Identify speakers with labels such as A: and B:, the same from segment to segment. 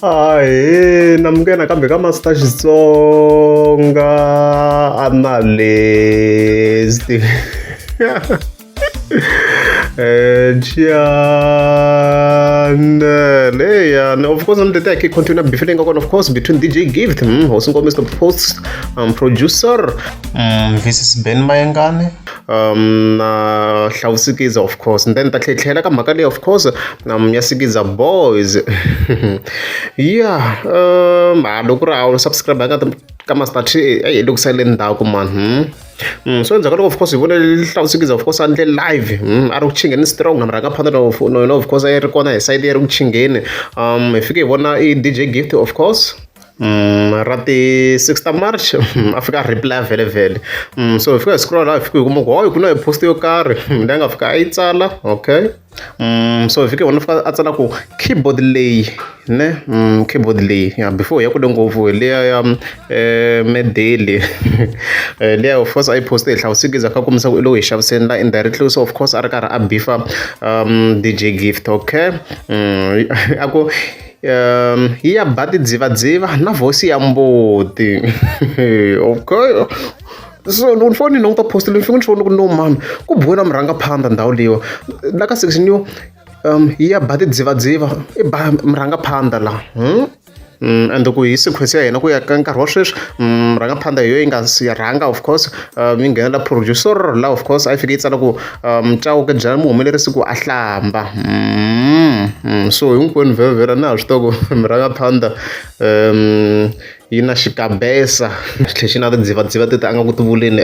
A: Ahee namukela nakambe ka Master Xitsonga analyst channel yeah of course I'm the tech continue beef leyi nga kona of course between DJ Gift hosi Ngoma Mr Post producer versus Ben Mayengani na Hlawu Sikiza of course and then ta tlhela ka mhaka leyi of course ya Sikiza Boys yeah ha loko ku ri a wu subscribe ka ka Master T eyi loko sale ndzhaku man so endzhaku ka loko of course hi vone Hlawu Sikiza of course a endle live a ri ku chingeni strong na murhangaphandle na yena of course a yi ri kona hi sayiti yi ri ku chingeni hi fike hi vona i DJ Gift of course ra ti 6 ta March a fika a reply vhele vhele so hi fika hi scroll la hi fika hi kuma ku hoyi ku na hi post yo karhi leyi nga fika a yi tsala okay so hi fike hi vona fika a tsala ku keyboard leyi ne keyboard leyi ya before hi ya kule ngopfu hi liya ya medeli liya of course a yi post hi hlawusikiza kha kombisa ku i lo hi xaviseni la indirectly so of course a ri karhi a bifa DJ Gift okay a ku yi ya ba tidzivadziva na voice ya mbuti okay so loko ni fane ni languta post leyi ni fike ni swi vona ku no mani ku biwe na murhangaphandha ndhawu leyiwa la ka section yo yi ya ba tidzivadziva i ba murhangaphandha la ende ku hi sequence ya hina ku ya ka nkarhi wa sweswi murhangaphandha hi yo yi nga si rhanga of course yi nghenela producer la of course a yi fike yi tsala ku Chauke byela muhumelerisi ku a hlamba so hinkwenu vhele na ha swi tiva ku murhangaphandha yi na xikabesa xi tlhela xi na tidzivadziva teti a nga ku ti vuleni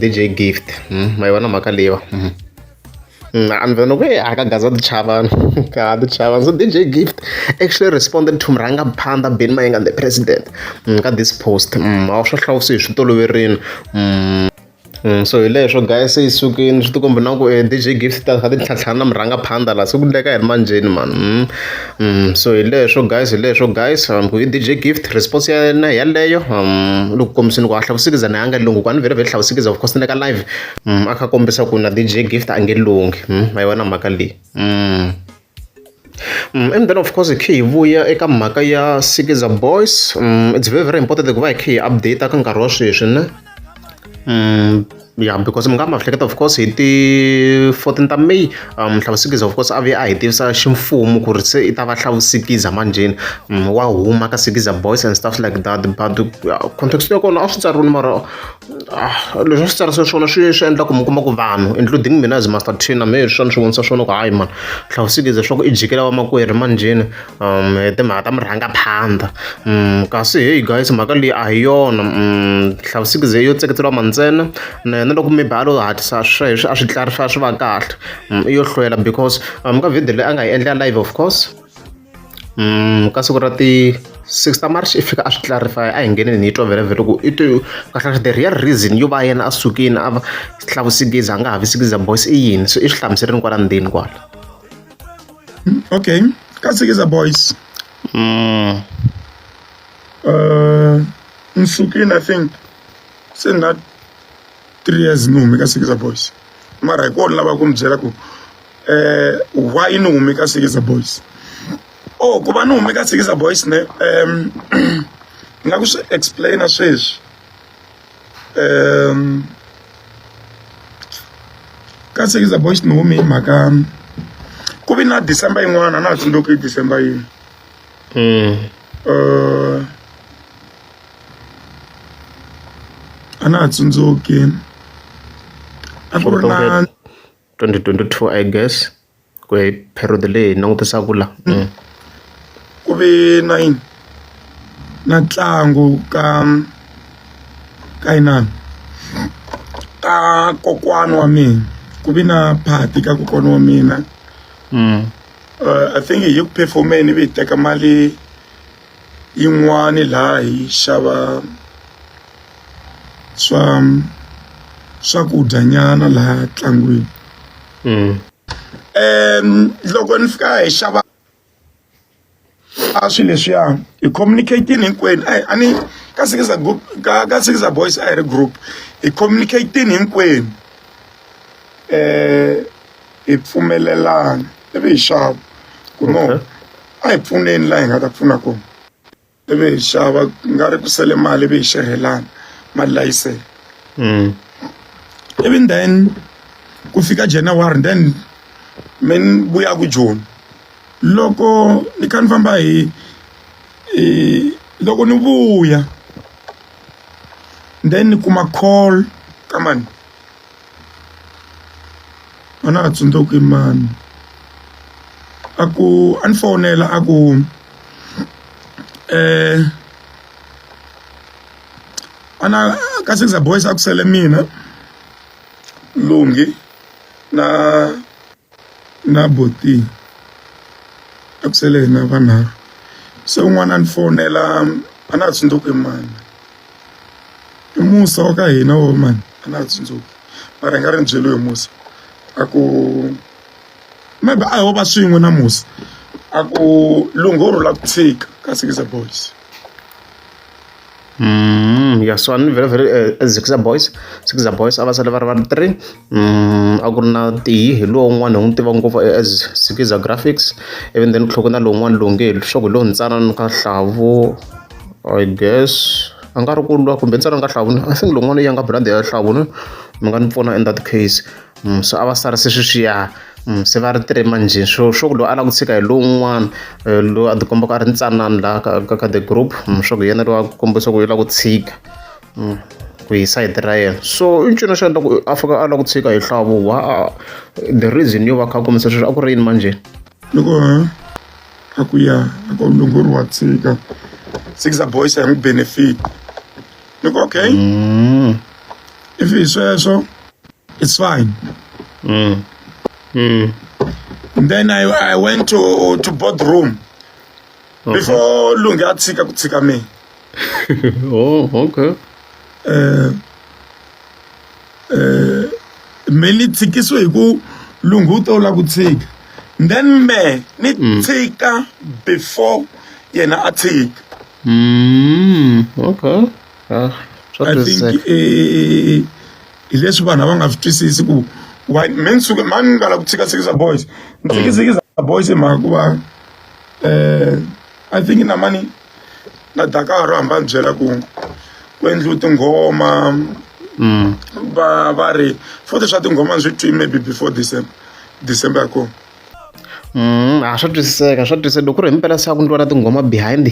A: D_J Gift ma yi vona mhaka leyiwa a ni vona ku a ka gaza tichavani ka tichavani so D_J Gift actually responded to murhangaphandha Benny Mayengani the president ka this post a swo hlawula hi swi toloverile. So hi leswo guys se yi sukile swi tikomba na ku D_J Gift ta kha ti tlhantlhana na murhangaphandha laha se ku endleka yini manjheni mani so hi leswo guys hi leswo guys ku i D_J Gift response ya yena yeleyo loko kombisini ku a hlawusikiza na a nga lunghi ku a ni vhele vhele hlawusikiza of course na le ka live a kha kombisa ku na D_J Gift a nge lunghi ma yi vona mhaka leyi. And then of course hi khe hi vuya eka mhaka ya Sikiza Boys it's very very important ku va hi khe hi update ka nkarhi wa sweswi ne ya because mi nga ma hleketa of course hi ti 14 ta May Hlavusikiza of course a vuye a hi tivisa ximfumo ku ri se i ta va Hlavusikiza manjheni wa huma ka Sikiza Boys and stuff like that but context ya kona a swi tsariwile mara leswi a swi tsarisa swona swi swi endla ku mi kuma ku vanhu including mina as master T na mehe swi swi vonisa swona ku hayi mani hlawusikiza swa ku i jikela vamakwerhu manjheni hi timhaka ta murhangaphandha kasi hey guys mhaka leyi a hi yona hlawusikiza yo tseketseriwa ma ntsena na yena loko maybe a lo hatlisa sweswi a swi clarify swi va kahle i yo hlwela because ka video leyi a nga yi endla live of course ka siku ra ti 6 ta March i fika a swi clarify a hi ngheneni hi twa vhele vhele ku i te kahlekahle the real reason yo va yena a sukile a va hlavusikiza a nga ha vi Sikiza Boys i yini so i swi hlamuserini kwala ndzeni kwala
B: okay ka Sikiza Boys ni sukile I think se na 3 years ni hume ka Sikiza Boys mara hi kona lava ku mi byela ku why ni hume ka Sikiza Boys oh ku va ni hume ka Sikiza Boys ne ni nga ku swi explain-a sweswi ka Sikiza Boys ni hume hi mhaka ku vi na December yin'wana a na ha tsundzuki i December yini a na ha tsundzuki a ku ri na
A: 2022 I guess ku ya hi period leyi hi langutisaka la
B: ku ve na yini na ntlangu ka ka inani ka kokwana wa mina ku vi na party ka kokwana wa mina I think hi ye ku perform-eni ivi hi teka mali yin'wani laha hi xava swa swakudya nyana laha ntlangwini loko ni fika hi xava a swilo leswiya hi communicate-ini hinkwenu a ni ka Sikiza group ka Sikiza Boys a hi ri group hi communicate-ini hinkwenu hi pfumelelana ivi hi xava ku no. A hi pfuneni laha hi nga ta pfuna kona. Ivi hi xava ku nga ri ku sele mali ivi hi xerhelana mali leyi sele. Ivi then ku fika January then me ni vuya ku Joni loko ni kha ni famba hi hi loko ni vuya then ni kuma call ka mani a na ha tsundzuki mani a ku a ni fonela a ku a na ka Six Boys a ku sele mina Lunghi na na Boti a ku sele hina vanharhu se un'wana a ni fonela a na ha tsundzuki mani. I Musa wa ka hina wo mani a na ha tsundzuki mara i nga ri ni byeliwe hi Musa a ku maybe a ho va swin'we na Musa a ku lungho ro la ku tshika ka Sikiza Boys.
A: Ya so a ni vhele vhele Sikiza Boys Sikiza Boys a va sale va ri va ri three a ku ri na Tiyi hi lowu un'wana hi n'wi tiva ngopfu as Sikiza Graphics ivi then ku tlhela ku na lowun'wana lowu nge swa ku hi lowu ntsanana ka Hlavu. I guess a nga ri ku lwa kumbe ntsena nga hlawuli I think lowun'wana i younger brother ya hlawula mi nga ni pfuna in that case so a va sarise sweswiya se va ri three manjhe swo swo ku loyi a lava ku tshika hi lowun'wana loyi a ti kombaka a ri ntsanana laha ka the group swa ku hi yena loyi a kombisa ku i lava ku tshika ku hi sayiti ra yena so i ncino xo endla ku a fika a lava ku tshika hi hlavu the reason yo va kha a kombisa sweswo a ku ri yini manjhe.
B: Loko a ku ya a ku longori wa tshika Sikiza Boys a yi n'wi benefit ni ku okay if hi sweswo it's fine. And then I went to boardroom before Lunghi a tshika ku tshika mina.
A: Oh, okay.
B: Me ni tshikisiwe hi ku Lunghi u te u lava ku tshika then me ni tshika before yena a tshika.
A: Okay. Ah, swa
B: I think
A: twisiseka.
B: Hi leswi vanhu a va nga swi twisisi ku why me ni suke mani ni nga lava ku tshika Sikiza Boys ni tshike Sikiza Boys hi mhaka ku va I think na mani na Dakar hambi a ni byela ku ku endliwe tinghoma va ri futhi swa tinghoma ni swi twi maybe before December December ya kona.
A: A swa twisiseka swa twisiseka loko ku ri himpela se a ku endliwa na tinghoma behind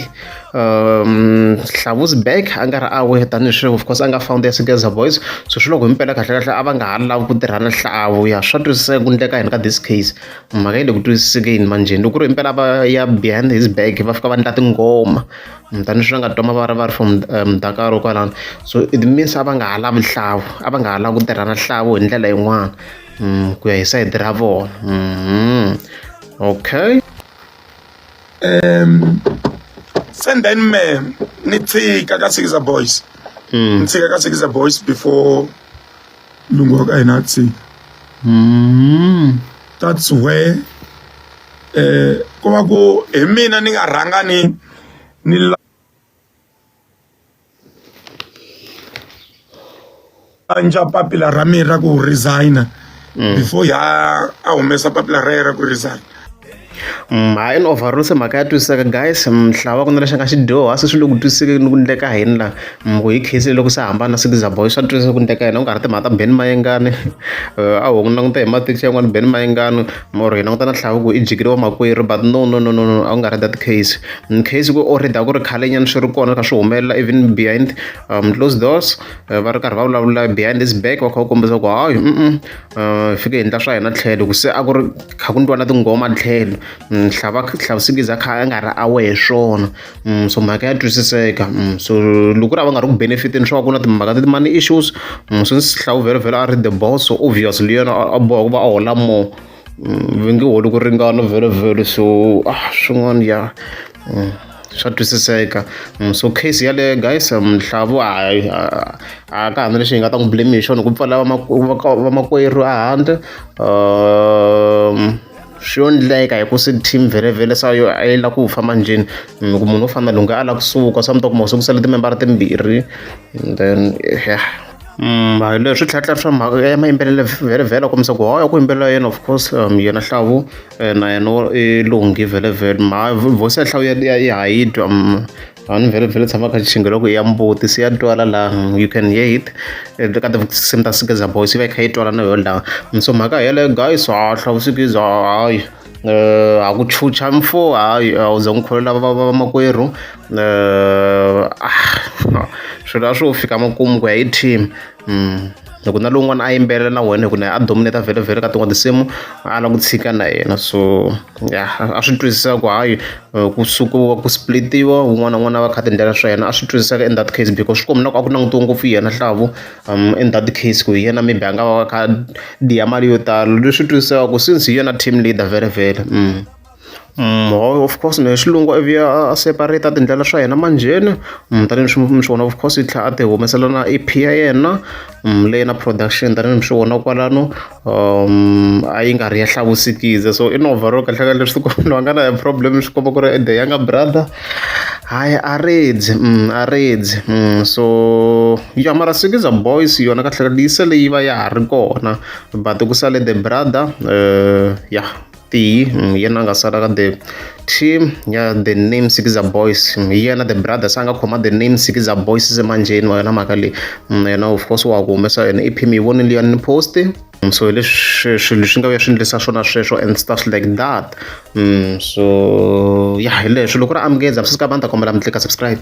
A: Hlavu's back a nga ri aware tanihileswi of course a nga founder ya Sigeza Boys so swi loko himpela kahlekahle a va nga ha lavi ku tirha na Hlavu ya swa twisiseka ku endleka yini ka this case mhaka yi le ku twisisekeni manjheni loko ku ri himpela va ya behind his back va fika va endla tinghoma tanihileswi va nga twa va ri va ri from Dakar kwalano so it means a va nga ha lavi Hlavu a va nga ha lavi ku tirha na Hlavu hi ndlela yin'wana. Ku ya hi sayiti ra vona okay.
B: Se then me ni tshika ka Sikiza Boys ni tshika ka Sikiza Boys before lungu wa ka hina a tshika. That's where ku va ku hi mina ni nga rhanga ni ni anja papila ra mina ra ku resign before ya a humesa papila ra yena ra ku resign.
A: Hayi in overall se mhaka ya twisiseka guys Mhlava ku na lexi a nga xi dyoha se swi le ku twisisekeni ku endleka yini la ku hi case loko se hambana na Sikiza Boys swa twisisa ku endleka yini a ku nga ri timhaka ta Benny Mayengani a ho languta hi matiko yan'wana Benny Mayengani or hi languta na Hlavu ku i jikile vamakwerhu but no no no no no a ku nga ri that case case ku already a ku ri khale nyana swi ri kona kha swi humelela even behind closed doors va ri karhi va vulavula behind his back va kha va kombisa ku hayi hi fike hi endla swa hina tlhelo ku se a ku ri kha ku ndliwa na tinghoma tlhelo Hlava Hlavusikiza kha a nga ri aware hi swona so mhaka ya twisiseka so loko ku ri a va nga ri ku benefit-eni swa ku na timhaka ta ti-money issues since Hlavu vhele a ri the boss so obviously yena a boha ku va a hola more va nge holi ku ringana vhele so swin'wana ya swa twisiseka so case yaleyo guys Hlavu hayi a ka ha na lexi hi nga ta n'wi blame hi xona ku pfala vamakwerhu a handle swi yo endleka hi ku se team vhele se yo a yi lava ku fa manjheni ku munhu wo fana na Lunghi a lava kusuka se a mi ta kuma se ku sale timembara timbirhi then yeah. Hi leswi tlhatlha swa mhaka ya mayimbelelo vhele vhele a kombisa ku hoya ku yimbelela yena of course yena Hlavu na yena i lunghi vhele vhele mha voice ya Hlavu ya ha yi twa a ni vhele vhele tshama kha xinga loko i ya mbuti se ya twala laha you can hear it ka tinsimu ta Sikiza Boys yi va yi kha yi twala na yona laha so mhaka yeleyo guys ha Hlavu Sikiza hayi a ku chucha mfo hayi a wu ze n'wi kholela vamakwerhu swilo a swo fika makumu ku ya hi team loko na lowun'wana a yimbelela na wena hi ku na a dominate vhele vhele ka tin'wana tinsimu a lava ku tshika na yena so ya a swi twisisa ku hayi ku sukiwa ku splitiwa wun'wana na wun'wana a va kha tindlela swa yena a swi twisiseka in that case because swi komba na ku a ku langutiwe ngopfu yena Hlavu in that case ku hi yena maybe a nga va a kha diya mali yo tala leswi twisiseka ku since hi yena team leader vhele vhele. Of course na xilungu ivi a separate tindlela swa yena manjheni tanihi mi swi vona of course i tlhela a ti humesela na E_P ya yena leyi na production tanihi mi swi vona kwalano a yi nga ri ya Hlavu Sikiza so in overall kahle kahle swi komba a nga na problem swi komba ku ri the younger brother hayi a redzi a redzi so ya mara Sikiza Boys yona kahle kahle yi sale yi va ya ha ri kona but ku sale the brother ya tiyi yena a nga sala ka the team ya the name Sikiza Boys hi yena the brothers a nga khoma the name Sikiza Boys se manjheni wa yona mhaka leyi yena of course wa ku humesa yena E_P mi yi vonile liyani ni post so hi leswi swilo swi nga vuya swi endlisa swona sweswo and stuff like that so ya hi leswo loko ri amukeza swi ka va ni ta kombela mi tlika subscribe.